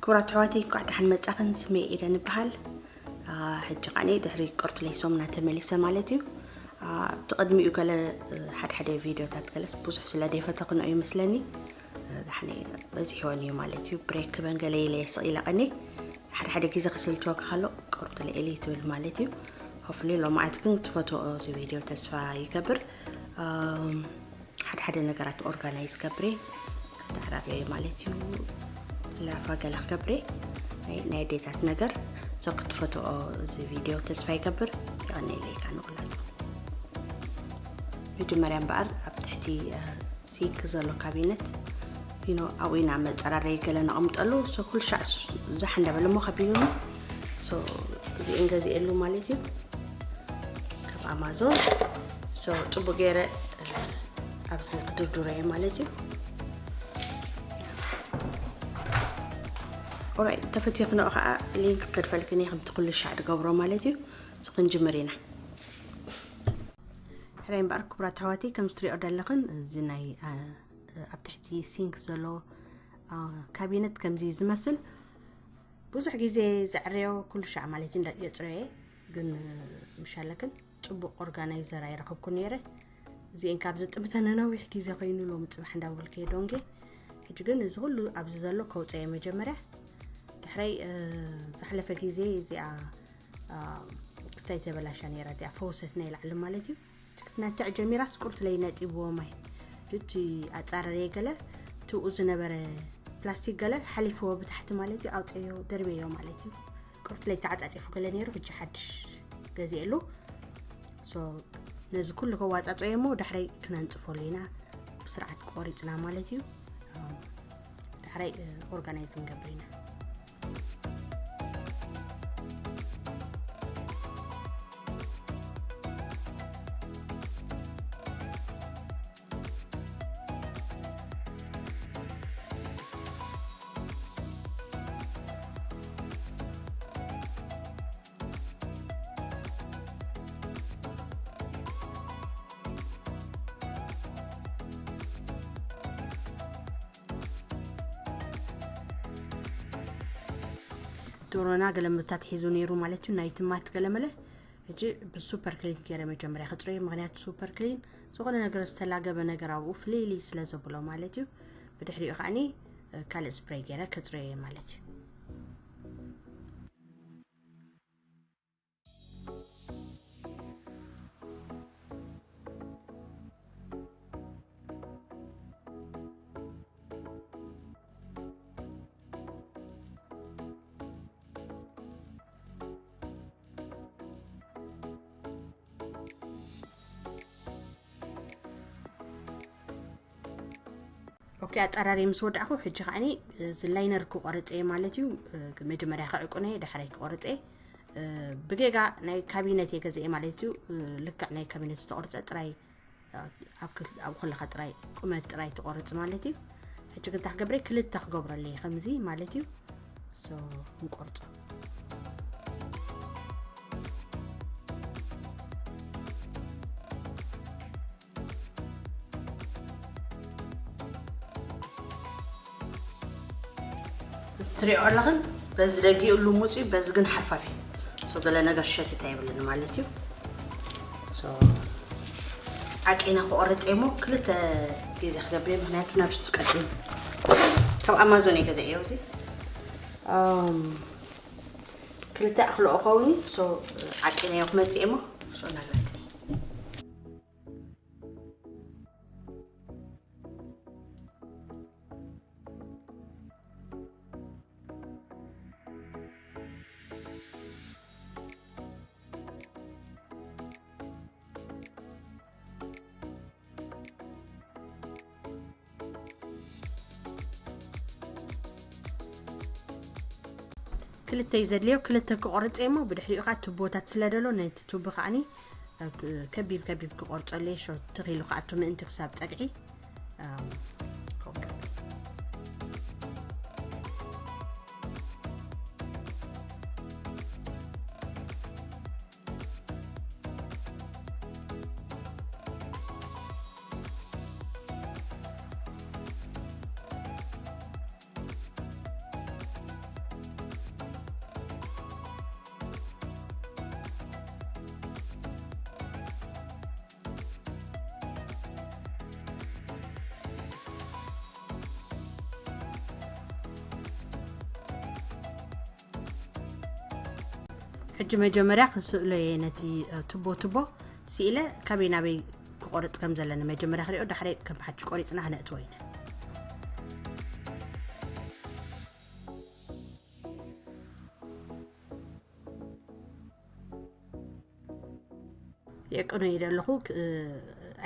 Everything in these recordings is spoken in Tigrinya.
ክቡራት ኣሕዋተይ፣ እንኳዕ ደሓን መጻኽን። ስመይ ኤደን እበሃል። ሕጂ ኸዓኒ ድሕሪ ቅርቱለይ ሰሙና ተመሊሰ ማለት እዩ። ኣብቲ ቅድሚኡ ገለ ሓድሓደ ቪድዮታት ገለስ ብዙሕ ስለ ደይፈተኽንኦ ይመስለኒ። ዳሕኒ በዚሕወን እዩ ማለት እዩ። ብሬክ ክበን ገለ ኢለ ስቕ ኢለ ቀኒ ሓድሓደ ግዜ ክስልችወካ ከሎ ቅርቱለይ ኢለ ትብል ማለት እዩ። ሆፍሊ ሎማዓት ግን ክትፈትዎ እዚ ቪድዮ ተስፋ ይገብር። ሓደ ሓደ ነገራት ኦርጋናይዝ ገብሬ ክተዕራርየ ማለት እዩ። ላፋ ገለ ክገብሬ ናይ ኣዴታት ነገር ሰው ክትፈትኦ እዚ ቪድዮ ተስፋ ይገብር። ይቐኒለይ ካንቑላቱ። መጀመርያ እምበኣር ኣብ ትሕቲ ሲንክ ዘሎ ካቢነት ኖ ኣብኡ ኢና መፀራረይ ገለ ነቐምጠሉ። ኩሉ ሻዕ ዛሕ እንዳበለ እሞ ከቢሉኒ እዚአን ገዚኤሉ ማለት እዩ። ካብ ኣማዞን ጽቡቅ ገይረ ኣብዚ ክድርድሮ እየ ማለት እዩ። ኦራይ ተፈትዮ ክነኦ ከዓ ሊንክ ከድፈልክን እየ ከምቲ ኩሉ ሻዕ ድገብሮ ማለት እዩ። ክንጅምር ኢና። ሕራይ እምበኣር ክቡራት ኣሕዋተይ ከም ዝትሪኦ ዘለኽን እዚ ናይ ኣብ ትሕቲ ሲንክ ዘሎ ካቢነት ከምዚ ዝመስል ብዙሕ ግዜ ዘዕረዮ ኩሉ ሻዕ ማለት እንዳ የፅረየ ግን ምሻለክን ጽቡቕ ኦርጋናይዘር ኣይረኸብኩ ነይረ። እዚአን ካብ ዝጥምተን ነዊሕ ግዜ ኮይኑ ሎሚ ጽባሕ እንዳበልከ ዶንጌ። ሕጂ ግን እዚ ኩሉ ኣብዚ ዘሎ ከውፀየ መጀመርያ ድሕረይ ዝሓለፈ ግዜ እዚኣ ክስታይ ተበላሻ ነይራ እዚኣ ፈውሰት ናይ ላዕሊ ማለት እዩ። ትክትናትዕ ጀሚራስ ቁርት ለይ ነጢብዎ ማይ እቲ ኣጻረረየ ገለ ትብኡ ዝነበረ ፕላስቲክ ገለ ሓሊፍዎ ብታሕቲ ማለት እዩ። ኣውፀዮ ደርበዮ ማለት እዩ። ቁርት ለይ ተዓጻጺፉ ገለ ነይሩ ሕጂ ሓድሽ ገዚእሉ። ነዚ ኩሉ ከዋጻጸዮ እሞ ዳሕረይ ክነንጽፈሉ ኢና ብስርዓት ቆሪጽና ማለት እዩ። ዳሕረይ ኦርጋናይዝ ንገብር ኢና። ዶሮና ገለመታት ሒዙ ነይሩ ማለት እዩ። ናይ ትማት ገለመለ ሕጂ ብሱፐር ክሊን ገይረ መጀመርያ ክፅረዩ፣ ምክንያቱ ሱፐር ክሊን ዝኾነ ነገር ዝተላገበ ነገር ኣብኡ ፍልይልይ ስለ ዘብሎ ማለት እዩ። ብድሕሪኡ ከዓኒ ካልእ ስፕሬይ ገይረ ክፅረየ ማለት እዩ። ኦኬ ኣፀራሪ ምስ ወዳእኩ ሕጂ ከዓኒ እዚ ላይነር ክቆርፅ እየ ማለት እዩ። መጀመርያ ክዕቁነ እየ ዳሕራይ ክቆርፅ እየ። ብጌጋ ናይ ካቢነት እየ ገዚአ ማለት እዩ። ልክዕ ናይ ካቢነት ዝተቆርፀ ጥራይ ኣብኡ ከለካ ጥራይ ቁመት ጥራይ ትቆርፅ ማለት እዩ። ሕጂ ግን እንታይ ክገብረ ክልተ ክገብረለይ ከምዚ ማለት እዩ። ንቆርፆ ትሪኦ ኣለኽን በዚ ደጊኡ ልሙፅ እዩ። በዚ ግን ሓርፋፍ እዩ። ገለ ነገር ሸትት ኣይብልን ማለት እዩ። ዓቂነ ክቆርፅ እሞ ክልተ ግዜ ክገብር ምክንያቱ ናብ ዝትቀድም ካብ ኣማዞን እየ ገዛ እዮ እዚ ክልተ ኣክልኦ ከውን ዓቂነ እዮ ክመፅእ እሞ ናግረክኒ ክልተ እዩ ዘድልዮ ክልተ ክቆርፅ እሞ ብድሕሪኡ ከዓ ቱቦታት ስለ ደሎ ነቲ ቱቦ ከዓኒ ከቢብ ከቢብ ክቆርፀሉ እየ ሾ ትኽኢሉ ከኣቱ ምእንቲ ክሳብ ፀግዒ ሕጂ መጀመርያ ክስእሎ እየ ነቲ እ፣ ቱቦ ቱቦ ስኢለ ካበይ ናበይ ክቆርፅ ከም ዘለና መጀመርያ ክሪኦ፣ ዳሕራይ ከም ሓጂ ቆሪፅና ክነእትዎ ኢና። የቅኖ እየ ደለኹ ክ-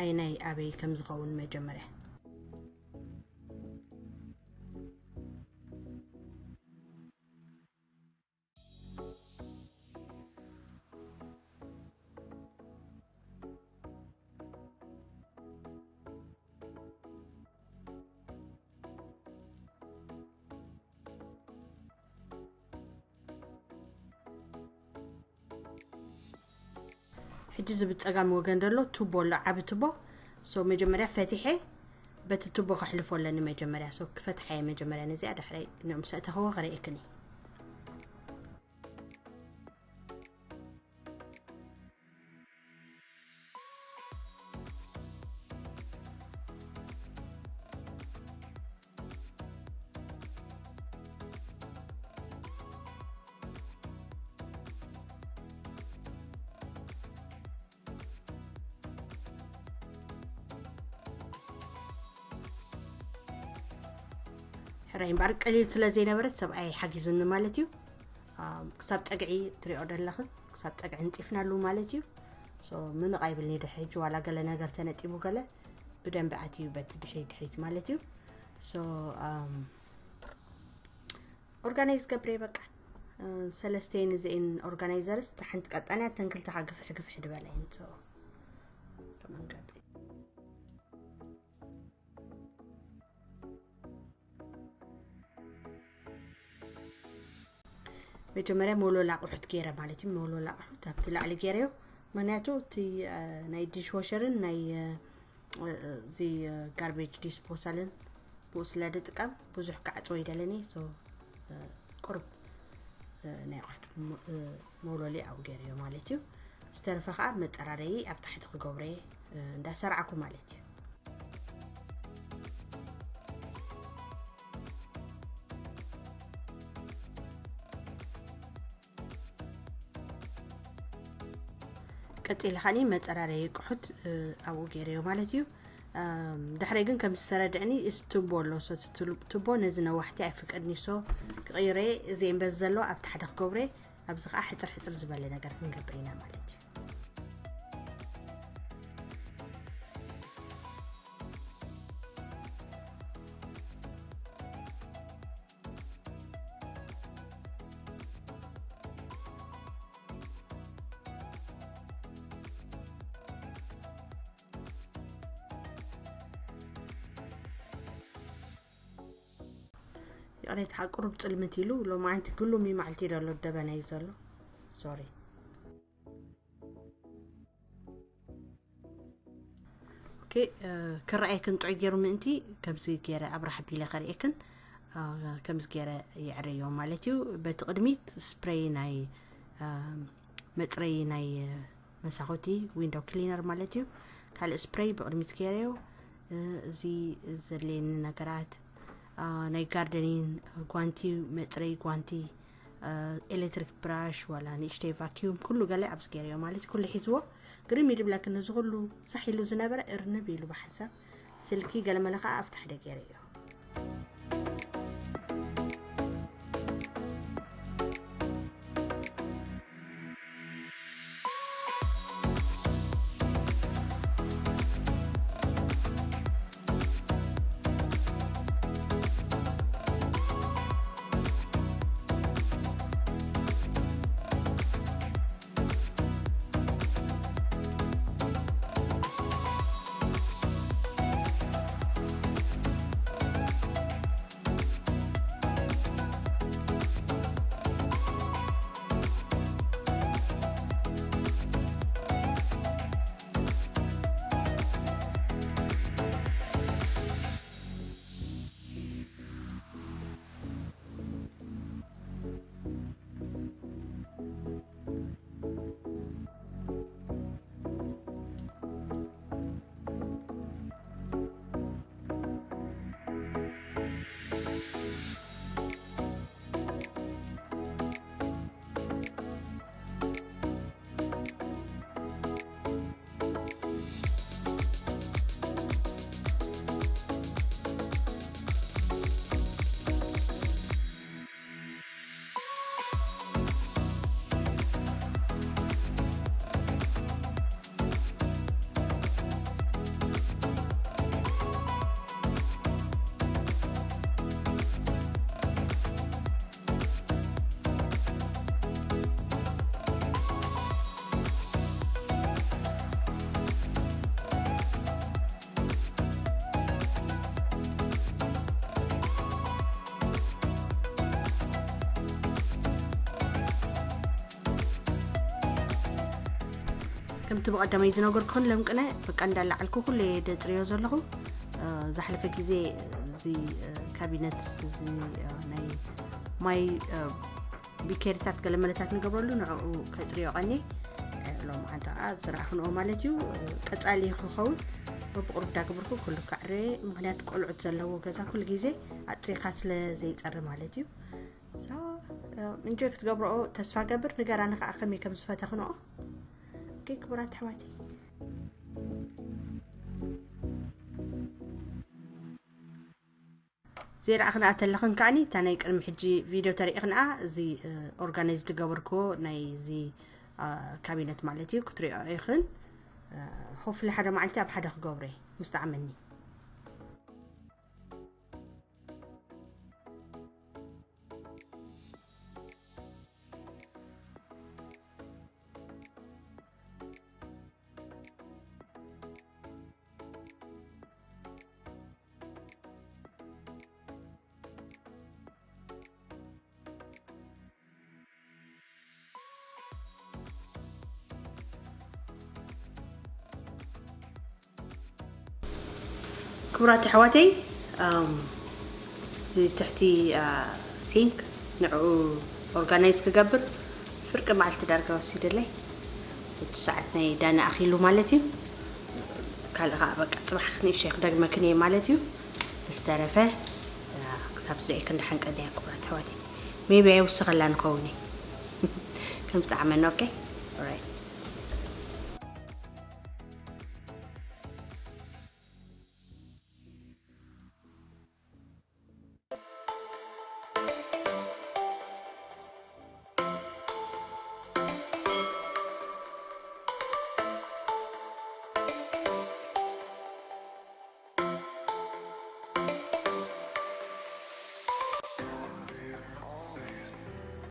ኣይናይ ኣበይ ከም ዝኸውን መጀመርያ። ሕጂ እዚ ብጸጋም ወገን ዘሎ ቱቦ ኣሎ፣ ዓቢ ቱቦ። ሶ መጀመርያ ፈቲሐ በቲ ቱቦ ከሕልፎ ኣለኒ መጀመርያ። ሶ ክፈትሓየ መጀመርያ ነዚኣ፣ ዳሕራይ ንዕም ሰእተኸዎ ክርእየክኒ። ሕራይ እምበኣር ቀሊል ስለ ዘይነበረት ሰብኣይ ሓጊዙኒ ማለት እዩ። ኣም፣ ክሳብ ጸግዒ ትሪኦ ደለኽን ክሳብ ጸግዒ እንጢፍናሉ ማለት እዩ። ሶ ምንቕ ኣይብልኒ ድሕሪ ሕጂ ዋላ ገለ ነገር ተነጢቡ ገለ ብደንቢ ኣትዩ በቲ ድሕሪት ድሕሪት ማለት እዩ። ሶ ኣም፣ ኦርጋናይዝ ገብረ በቃ እ፣ ሰለስተይን እዚአን ኦርጋናይዘርስ እታ ሓንቲ ቀጣንያ እተን ክልተ ከዓ ግፍሕ ግፍሕ ድበላ እየን። ሶ ከመን ገብረ መጀመርያ ሞሎል ኣቑሑት ገይረ ማለት እዩ። ሞሎል ኣቑሑት ኣብቲ ላዕሊ ገይረዮ፣ ምክንያቱ እቲ እ፣ ናይ ዲሽ ዋሸርን ናይ እ፣ እዚ እ፣ ጋርቤጅ ዲስፖሳልን ብኡ ስለ ድጥቀም ብዙሕ ክዓፅዎ ይደለኒ። ሶ እ፣ ቁሩብ እ፣ ናይ ኣቑሑት ሞ- እ፣ መውለሊ ኣብኡ ገይረዮ ማለት እዩ። ዝተረፈ ከዓ መፀራረዪ ኣብ ታሕቲ ክገብሮ እየ እ፣ እንዳሰርዓኩ ማለት እዩ። ቀፂለ ከዓኒ መፀራረዪ ኣቑሑት እ፣ ኣብኡ ገይረዮ ማለት እዩ። እም፣ ዳሕራይ ግን ከም ዝተረድዕኒ እዚ ቱቦ ኣሎ ሶ እቲ ቱል- ቱቦ ነዚ ነዋሕቲ ኣይፍቀድኒ ሶ ክቕይረ እዚአን በዚ ዘለዎ ኣብቲ ሓደ ክገብረ ኣብዚ ከዓ ሕፅር ሕፅር ዝበለ ነገር ክንገብር ኢና ማለት እዩ። ይቕሬታ ቁሩብ ፅልምት ኢሉ ሎማዓንቲ ግሉሚ ማዕልቲ ደሎ ደበና እዩ ዘሎ። ሶሪ። ኦኬ፣ እ፣ ክረኣየክን ጥዑይ ገይሩ ምእንቲ ከምዚ ገይረ ኣብራህ ቢለ ከርእየክን እ፣ ከምዚ ገይረ ይዕረዮ ማለት እዩ። በቲ ቅድሚት ስፕሬይ ናይ እ፣ መፅረይ ናይ እ፣ መሳኹቲ ዊንዶ ክሊነር ማለት እዩ። ካልእ ስፕሬይ ብቕድሚት ገይረዮ እ፣ እዚ ዘድልየኒ ነገራት እ፣ ናይ ጋርደኒን ጓንቲ፣ መፅረይ ጓንቲ፣ እ፣ ኤሌክትሪክ ብራሽ ዋላ ንእሽተይ ቫኪዩም ኩሉ ገለ ኣብዚ ገይረዮ ማለት እዩ። ኩሉ ሒዝዎ ግርም ይድብለክን እዚ ኩሉ ሳሕ ኢሉ ዝነበረ እርንብ ኢሉ ብሓንሳብ ስልኪ ገለመለ ከዓ ኣብቲ ሓደ ገይረዮ። ከምቲ ብቐዳማይ ዝነገርኩኽን ለምቅነ በቃ እንዳላዓልኩ ኩሉ እየ ደፅርዮ ዘለኹ። ዝሓለፈ ግዜ እዚ ካቢነት እዚ ናይ ማይ ቢኬሪታት ገለ መለታት ንገብረሉ ንዕኡ ከፅርዮ ቀኒ። ሎም ዓንተ ከዓ ዝረኣኽንኦ ማለት እዩ። ቀፃሊ ክኸውን በብቁሩብ ዳግብርኩ ኩሉ ካዕረ። ምክንያቱ ቆልዑት ዘለዎ ገዛ ኩሉ ግዜ ኣፅሪኻ ስለ ዘይፀሪ ማለት እዩ። እንጆይ ክትገብረኦ ተስፋ ገብር። ንገራኒ ከዓ ከመይ ከም ዝፈተኽንኦ። ክቡራት ኣሕዋተይ፣ ዘይረኣኽንኣ ተለኽን ከዓኒ እታ ናይ ቅድሚ ሕጂ ቪድዮ ተሪእኽንኣ፣ እዚ ኦርጋናይዝ ዝገበርክዎ ናይ እዚ ካቢነት ማለት እዩ ክትሪኦ ኢኽን። ሆፍሊ ሓደ መዓልቲ ኣብ ሓደ ክገብረ ምስ ጠዓመኒ። ክቡራት ኣሕዋተይ፣ እዚ ትሕቲ ሲንክ ንዕኡ ኦርጋናይዝ ክገብር ፍርቂ መዓልቲ ዳርጋ ወሲደለይ። እቲ ሰዓት ናይ ዳና ኣኺሉ ማለት እዩ። ካልእ ከዓ በቃ ፅባሕ ክንእሸ ክደግመክን እየ ማለት እዩ። ዝተረፈ ክሳብ ዝርእየክን ደሓን ቀንያ ክቡራት ኣሕዋተይ። ሜቢ ኣይውስኸላ ንኸውን እየ ከም ዝጠዓመና። ኦኬ።